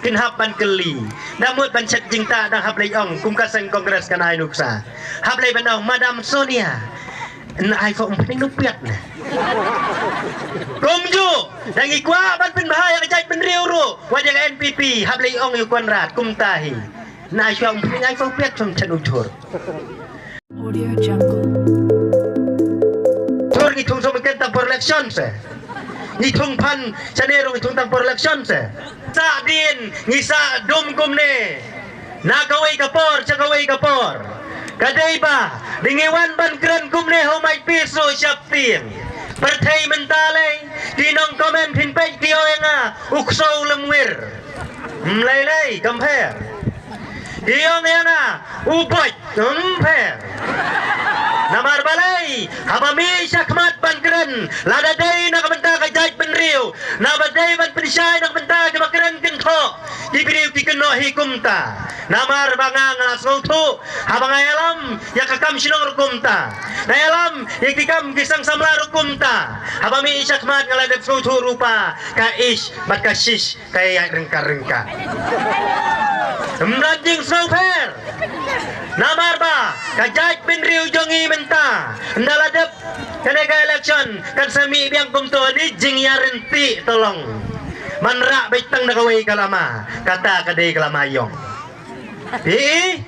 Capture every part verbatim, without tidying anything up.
Kin hap ban kylli. Da mut ban shet jingtah dang hap leit ong kum ka seng Congress kan ai nuksa. Hap leit ban ong Madam Sonia. Na ai fo umphning nupiat na. Kumjuh. Dang i kwah ban pynbha ïa ka jaitbynriew ruh. Wat ïa ka N P P hap leit ong ïa u Conrad kumta hi. Na ai fo umphning ai fo piat fo chan ujhur. Audio Jungle. Thor ngi thung sum ken tang por election se. Ngi thung phan chane rong ngi thung tang por election se. Sa din ngi sa dum kumne. Na kawei ka por cha kawei ka por. Ka dei ba ding ngi wan ban kren kumne ho mai pi so shap tieng. Perthei mentalei ki nong comment phin peit ki oi nga u kso u lemwir. Mlei lei kam pher. Ki ong ïa nga u boit kam pher. Namar balei haba mih shakhmat ban kren lada dei na ka bynta ka jaitbynriew, naba dei ban pynshai na ka bynta kiba kren kynthoh, ki briew ki kynnoh hi kumta. Namar ba nga nga la sngewthuh haba nga ïalam ïa ka kam shnong ruh kumta, nga ïalam ïa ki kam ki sang samla ruh kumta. Haba mih shakhmat nga la dep sngewthuh ruh ba ka ish bad ka shish ka ïaid ryngkat ryngkat. Ym don jingsngewpher. Namar ba ka jaitbynriew jong ngi mynta ynda la dep kane ka election kan sa mih biang kumto, ni jingïaryntih to long. Man rah beit tang na kawei ka lama, kata ka dei ka lama ïong. Phi i?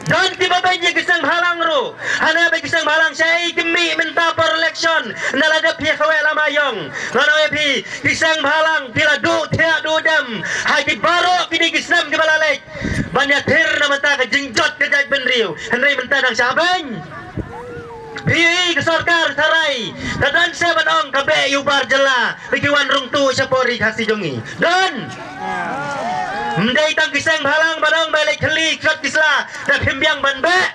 Don kiba beiñ ïa ki seng bhalang ruh. Hana ba ki seng bhalang sha ei ki mih mynta por election. Ynda la dep phi kawei lama ïong. Ngan ong ïa phi, ki seng bhalang phi la duh thiah duh dem ha ki baroh kine ki snem kiba la leit ban ïathir na bynta ka jingjot ka jaitbynriew. Hynrei mynta dang shah beiñ. Phi i ka sorkar tharai ka don se ban ong ka beh ïa u bar jylla ba ki wan rung tu sha por ri Khasi jong ngi. Don. Ym dei tang ki seng bhalang ban ong ba leit khylli khot ki sla da phim biang ban beh.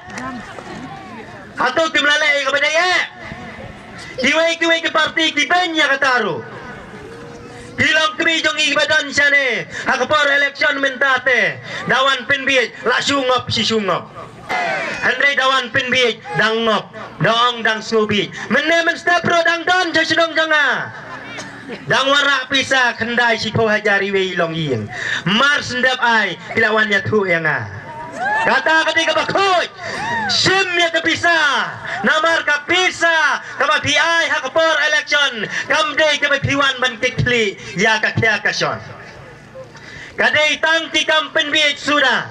Hato kim la leh ïa kaba dei eh? Kiwei kiwei ki party ki beiñ ïa kata ruh. Ki long kmie jong ngi kiba don shane ha ka por election mynta te da wan pynbiej la shu ngop shi shu ngop. Hynrei da wan pynbiej dang ngop, da ong dang sngewbiej. Mynne mynstep ruh dang don sha shnong jong nga. Dang wanrah pisa khyndai shiphew hajar iwei i longïing. Mar sngewdep ai phi la wan ïathuh ïa nga. Kata ka dei kaba khuid. Shim ïa ka pisa. Namar ka pisa kaba phi ai ha ka por election kam dei kaba phi wan ban kitkhlieh ïa ka khia ka shon. Ka dei tang ki kam pynbiej suda.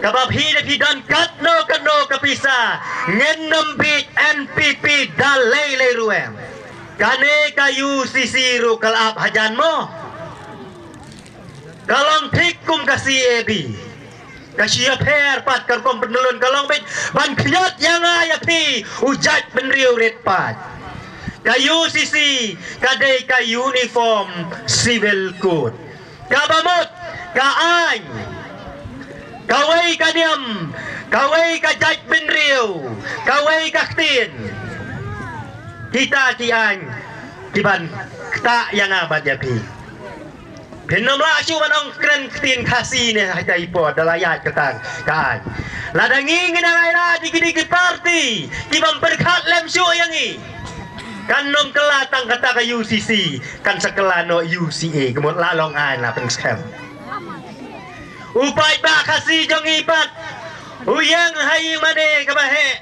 Kaba phi da phi don katno katno ka pisa ngin nym biej N P P da lei lei ruh em. Kane ka U C C ruh ka la ap hajan mo. Ka long thik kum ka C A B. Ka shu ïapher pat ka rukom pynlun ka long beit ban khñiot ïa nga ïa phi u jaitbynriew rit pat. Ka U C C ka dei ka Uniform Civil Code. Kaba mut ka aiñ, kawei ka niam, kawei ka jaitbynriew, kawei ka ktien. Kita ki aiñ kiban ktah ïa nga bad ïa phi. Phin ym lah shuh ban ong kren ktien Khasi ne ha ita i por da la ïaid kata ka aiñ. Lada ngi ngi nang ai lad ïa kine ki party ki bym pyrkhat lem shuh ïa ngi. Kan ym kylla tang kata ka U C C, kan sa kylla noh U C A, ka mut la long aiñ la pynskhem. U paidbah Khasi jong ngi pat u ïeng ha ïing mane kaba heh,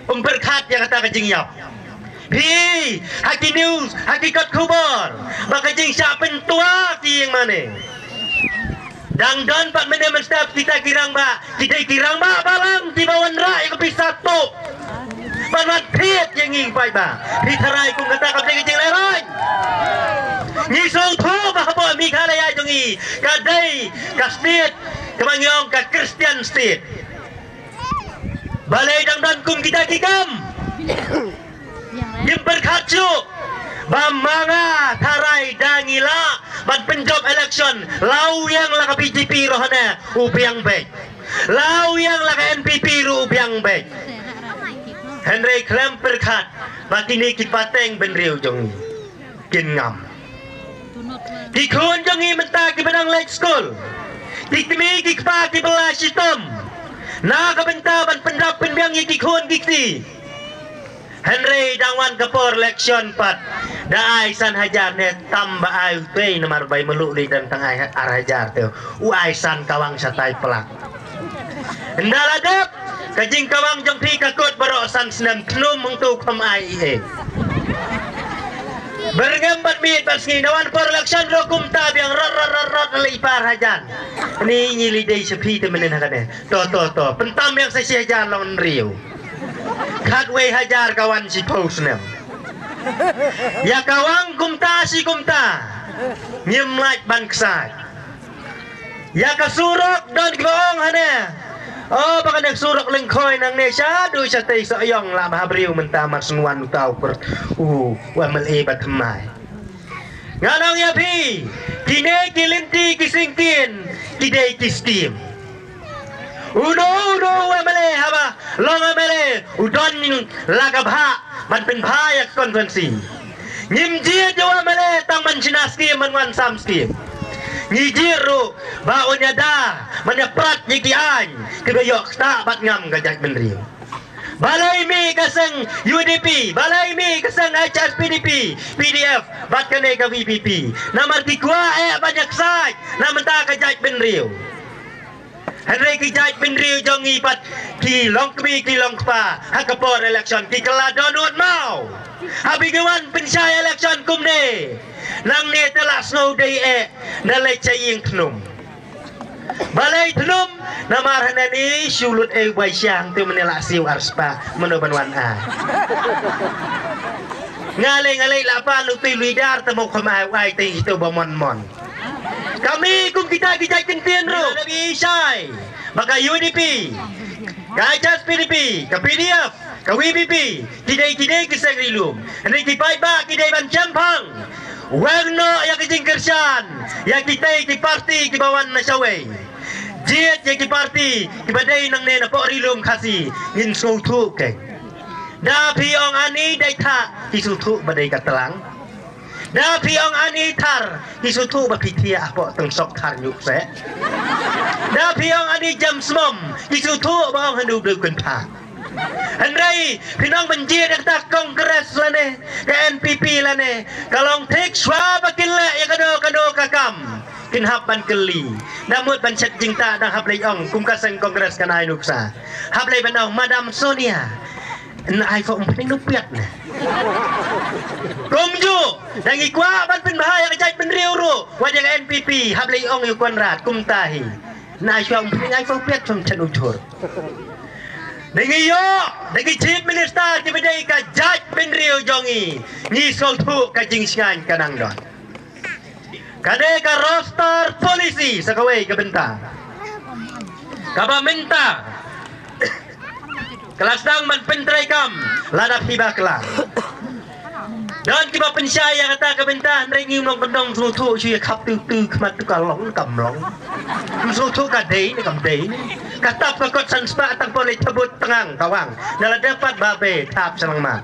um pyrkhat ïa kata ka jingïap. Phi ha ki news, ha ki kot khubor ba ka jingshah pyntwa ki ïing mane. Dang don pat mynne mynstep kita ki rangbah, kita ki rangbah balang kiba wanrah ïa ka pisa tuh ban wan thied ïa ngi paidbah. Phi tharai kum kata ka dei ka jinglehraiñ. Ngi sngewthuh ba hapoh Meghalaya jong ngi ka dei ka state kaba ngi ong ka Christian state. Balei dang don kum kita ki kam? Ngim pyrkhat shuh ba ma nga tharai da ngi lah ban pynjop election, la u ïeng la ka B J P ruh ne u biang beit, la u ïeng la ka N P P ruh u biang beit. Hynrei khlem pyrkhat ba kine ki pateng bynriew jong ngi kin ngam. Ki khun jong ngi mynta kiba dang leit skul, ki kmie ki kpa kiba la shitom na ka bynta ban pyndap pynbiang ïa ki khun ki kti. Hynrei dang wan ka por election pat, da ai san hajar ne tam ba ai u tei namar bai mluh li dang tang ai ar hajar te. U ai san kawang shatai plak. Nda la dep ka jingkawang jong phi ka kut baroh san snem tnum hung tu kham ai i e. Berngem bat miet bat sngi na wan por election ro kumta biang rot rot rot rot le i par hajar. Ni ngi li dei sha phi te menen hakane. To to to. Pentam biang sa shi hajar long riu. Khat wei hajar ka wan shi phew snem. Ya ka wang kumta shi kumta. Ngim lait ban ksai. Ya ka surok don ki ba ong hane. Oh, ba kane surok lengkhoi nangne sha du sha tei sa yong la ba ha briew mynta mar sngwan uta u kur. U, wa mel e ba tmai. Nga nang ya phi, kine ki lynti ki singkin, ki dei ki stim. Uno uno u M L A haba long M L A u don la ka bha ban pynbha ya ka konstituensi. Ngim jied ïa u M L A tang ban shna skim ban wan sam skim. Ngi jied ruh ba un ïada ban ïa prat ïa ki aiñ kiba ïoh ktah bad ngam ka jaitbynriew. Balei mih ka seng U D P, balei mih ka seng H S P D P, P D F bad kane ka V P P. Namar ki kwah eh ban ïa ksaid na mynta ka jaitbynriew. Hynrei ki jaitbynriew jong ngi pat ki long kmie ki long kpa ha ka por election ki kylla dohnud maw. Haba ki wan pynshai election kumne nangne te la sngew dei eh da leit sha ïing thnum. Balei thnum namar hanane shu lut eh u bai shiang te mane la siew ar spah mano ban wan ai. Nga lei nga lei la pan u tei luidar te mo kham ai u ai te ito ba mon mon. Kami kum kita ki jait kyntien ruh. Ngi la bi shai ba ka U D P, ka H S P D P, ka P D F, ka V P P, ki dei ki dei ki seng ri lum. Hynrei ki paidbah ki dei ban shemphang. Wer noh ïa ki jingkyrshan ïa kitei ki parti kiba wan na shawei. Jied ïa ki parti kiba dei nangne na poh ri lum Khasi ngin sngewthuh keiñ. Da phi ong ani dei thah ki sngewthuh ba dei ka tlang. Da phi ong ani thar ki sngewthuh ba phi thiah hapoh tyngsok thar ñiuh kseh. Da phi ong ani jem smom ki sngewthuh ba ong hanu blew kynphah. Hynrei phi nong ban jied ïa kata Congress lane ka N P P lane ka long thik shuwa ba kin leh ïa kano kano ka kam kin hap ban kylli. Da mut ban shet jingtah dang hap leit ong kum ka seng Congress kan ai nuksa. Hap leit ban ong Madam Sonia. Na ai fa um pynning nuk piat ne. Kumjuh da ngi kwah ban pynbha ïa ka jaitbynriew ruh wat ïa ka N P P hap lei ong ïa u Conrad kumta hi. Na ai fa um pynning ai fa piat song chen u jhur. Da ngi ïoh da ngi chief minister kiba dei ka jaitbynriew jong ngi, ngi sngewthuh ka jingshngaiñ ka nang don. Ka dei ka roster policy sa kawei ka bynta. Kaba mynta ka la sdang ban pyntreikam lada phi bakla. Don kiba pynshai ïa kata ka bynta hynrei ngi nong kyndong sngewthuh shu ïa khap tu tu khmat tu ka long kam long. Sngewthuh ka dei ne kam dei ne. Ka tap ka kot san spah tang pole thabut tngang ka wang. Na la dapat ba be thap shalangmat.